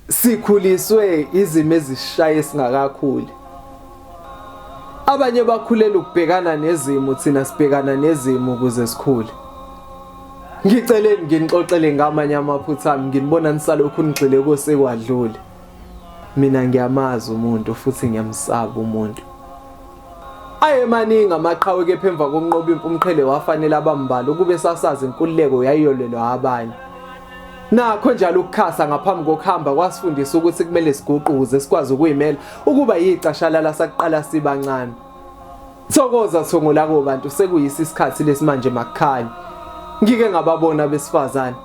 Sikhuliswe izimo ezisishaye singakakhuli. Abanye bakhulela ukubhekana nezimo, thina sibhekana nezimo ukuze sikhule. Ngiceleni nginixoxele ngamanye amaphutha ami, nginibona nisalokhu nigxile kosekwadlule. Mina ngiyamazi umuntu futhi ngiyamsaba umuntu. Ayemaningi amaqhawe kepha emva kokunqoba impi umqhele wafanele abambalwa ukube sasazi inkululeko yayiyolwelwa abanye. Nakho njalo ukukhasa ngaphambi kokuhamba kwasifundisa ukuthi kumele siguqe ukuze sikwazi ukuyimela ukuba yicashalala sakuqala sibancane. Thokoza thongo lako bantu sekuyisi isikhathi lesimanje makukhanye. Ngike ngababona abesifazane.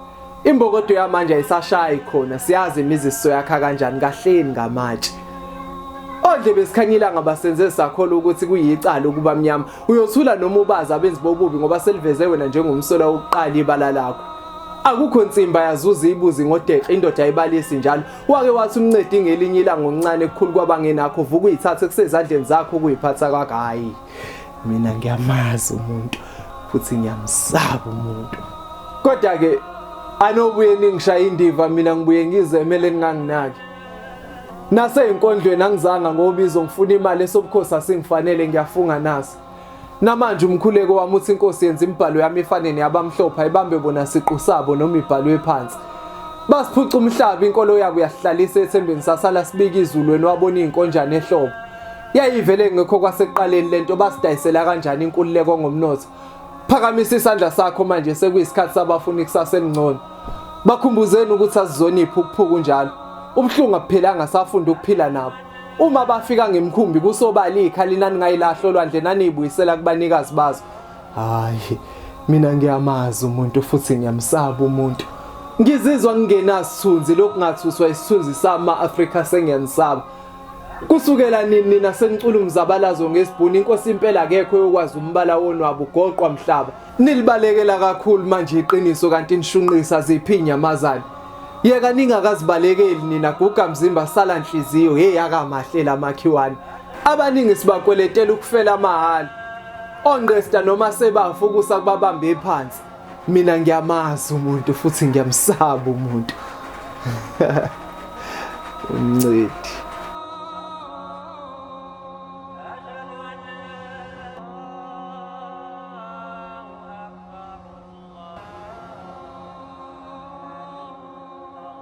Imbokodo yamanje ayisashayi khona siyazi imizi sizoyakha kanjani kahleni ngamatshe. Ondlebe sikhanyilanga basenze sakholwa ukuthi kuyicala ukuba mnyama. Uyothula noma ubazi abenzi bobubi ngoba seliveze wena njengomsolwa wokuqala ibala lakho. Akukho nsimba yazuza ibuzi ngodexe indoda ayibalisi njalo. Wake wathi umncedi ngelinye ilanga okuncane kukhulu kwabangenakho vuka uyithathe kusezandleni zakho ukuyiphatha kwakho hayi. Mina ngiyamazi umuntu futhi ngiyamsaba umuntu. Kodwa ke anobuye ningishaya indiva mina ngibuye ngizemele ninganginaki. Nasey'nkondlweni angizanga ngobizo ngifuna imali esobukhosi asingifanele ngiyafunga nasi. Namanje umkhuleko wami uthi inkosi yenza imibhalo yami ifane neyabamhlophe ayibambe bona siqu sabo noma ibhalwe phansi. Basiphuca umhlaba inkolo yabo yasihlalisa ethembeni sasala sibika izulu wena wabona iy'nkonjane ehlobo. Yayivele ngekho kwasekuqaleni lento basidayisela kanjani inkululeko ngomnotho. Phakamisa isandla sakho manje sekuyisikhathi sabafuna ikusasa elingcono. Bakhumbuzeni ukuthi asizoniphi ukuphuka unjalo. Ubuhlungu abuphelanga safunda ukuphila nabo. Uma bafika ngemkhumbi kusobala ikhali naningayilahla olwandle naniyibuyisela kubanikazi bazo. Hayi mina ngiyamazi umuntu futhi ngiyamsaba umuntu. Ngizizwa ngingenasithunzi lokhu ngathuswa isithunzi sami ma-Afrika sengiyanisaba. Kusukela nini nina senicula umzabalazo ngesibhunu inkosi impela akekho oyokwazi umbala wonwabu ugoqwa mhlaba. Nilibalekela kakhulu manje iqiniso kanti nishunqisa ziphi inyamazane. Yeka ningakazibalekeli nina guga mzimba sala nhliziyo hey akamahle lamakhiwane. Abaningi sibakweletela ukufela mahhala. Onqesta noma sebafa ukusa kubabambe phansi. Mina ngiyamazi umuntu futhi ngiyamsaba umuntu. Umncedi.